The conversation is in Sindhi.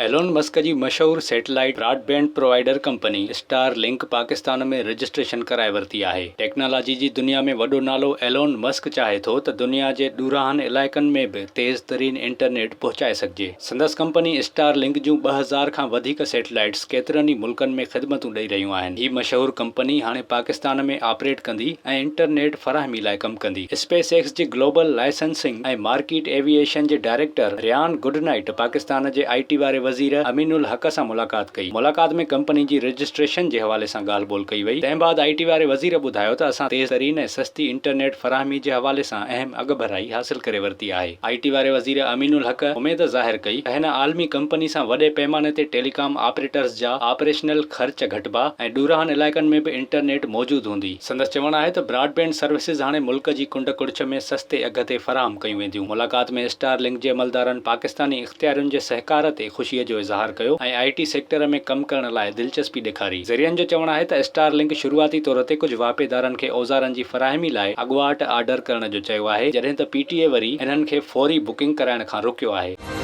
ايلون مسڪ جي مشهور satellite broadband provider company Starlink Pakistan ۾ registration ڪرائي ورتي آهي. ٽيڪنالاجي جي دنيا ۾ وڏو نالو ايلون مسڪ چاهي ٿو ته دنيا جي ڏورانهن علائقن ۾ به تيز ترين انٽرنيٽ پهچائي سگهجي. سندس ڪمپني اسٽار لنڪ جون 2000 کان وڌيڪ سيٽلائيٽس ڪيترن ئي ملڪن ۾ خدمتون ڏئي رهيون آهن. هي مشهور ڪمپني هاڻي پاڪستان ۾ آپريٽ ڪندي ۽ انٽرنيٽ فراهمي لاء ڪم ڪندي. اسپيس ايڪس جي گلوبل لائسنسنگ ۽ مارڪيٽ ايوي ايشن جي ڊائريڪٽر ريان گڊنائيٽ پاڪستان جي آء ٽي واري وزير امين الحق سان ملاقات ڪئي. ملاقات ۾ ڪمپني جي رجسٽريشن جي حوالي سان ڳالهه ٻولهه ڪئي وئي. تنهن بعد آء ٽي واري وزير ٻڌايو ته اسان تيز ترين ۽ سستي انٽرنيٽ فراهمي جي حوالي سان اهم اڳڀرائي حاصل ڪري ورتي آهي. آء ٽي واري وزير امين الحق اميد ظاهر ڪئي ته هن عالمي ڪمپني سان وڏي پئماني تي ٽيليڪام آپريٽرز جا آپريشنل خرچ گهٽبا ۽ ڏورانهن علائقن ۾ به انٽرنيٽ موجود هوندي. سندس چوڻ آهي ته براڊ بينڊ سروسز هاڻي ملڪ جي ڪنڊ ڪڙڇ ۾ سستي اگهه تي فراهم ڪيون وينديون. ملاقات ۾ اسٽار لنڪ جي عملدارن پاڪستاني اختيارين جي سهڪار تي خوشي جو اظهار ڪيو ۽ آء ٽي سيڪٽر ۾ ڪم ڪرڻ لاء دلچسپي ڏيکاري. ذريعن جو چوڻ آهي ته اسٽار لنڪ شروعاتي طور تي ڪجهه واهپيدارن کي اوزارن جي فراهمي لاء اڳواٽ آرڊر ڪرڻ جو چيو آهي جڏهن ته پي ٽي اي وري انهن کي فوري بڪنگ ڪرائڻ کان روڪيو آهي.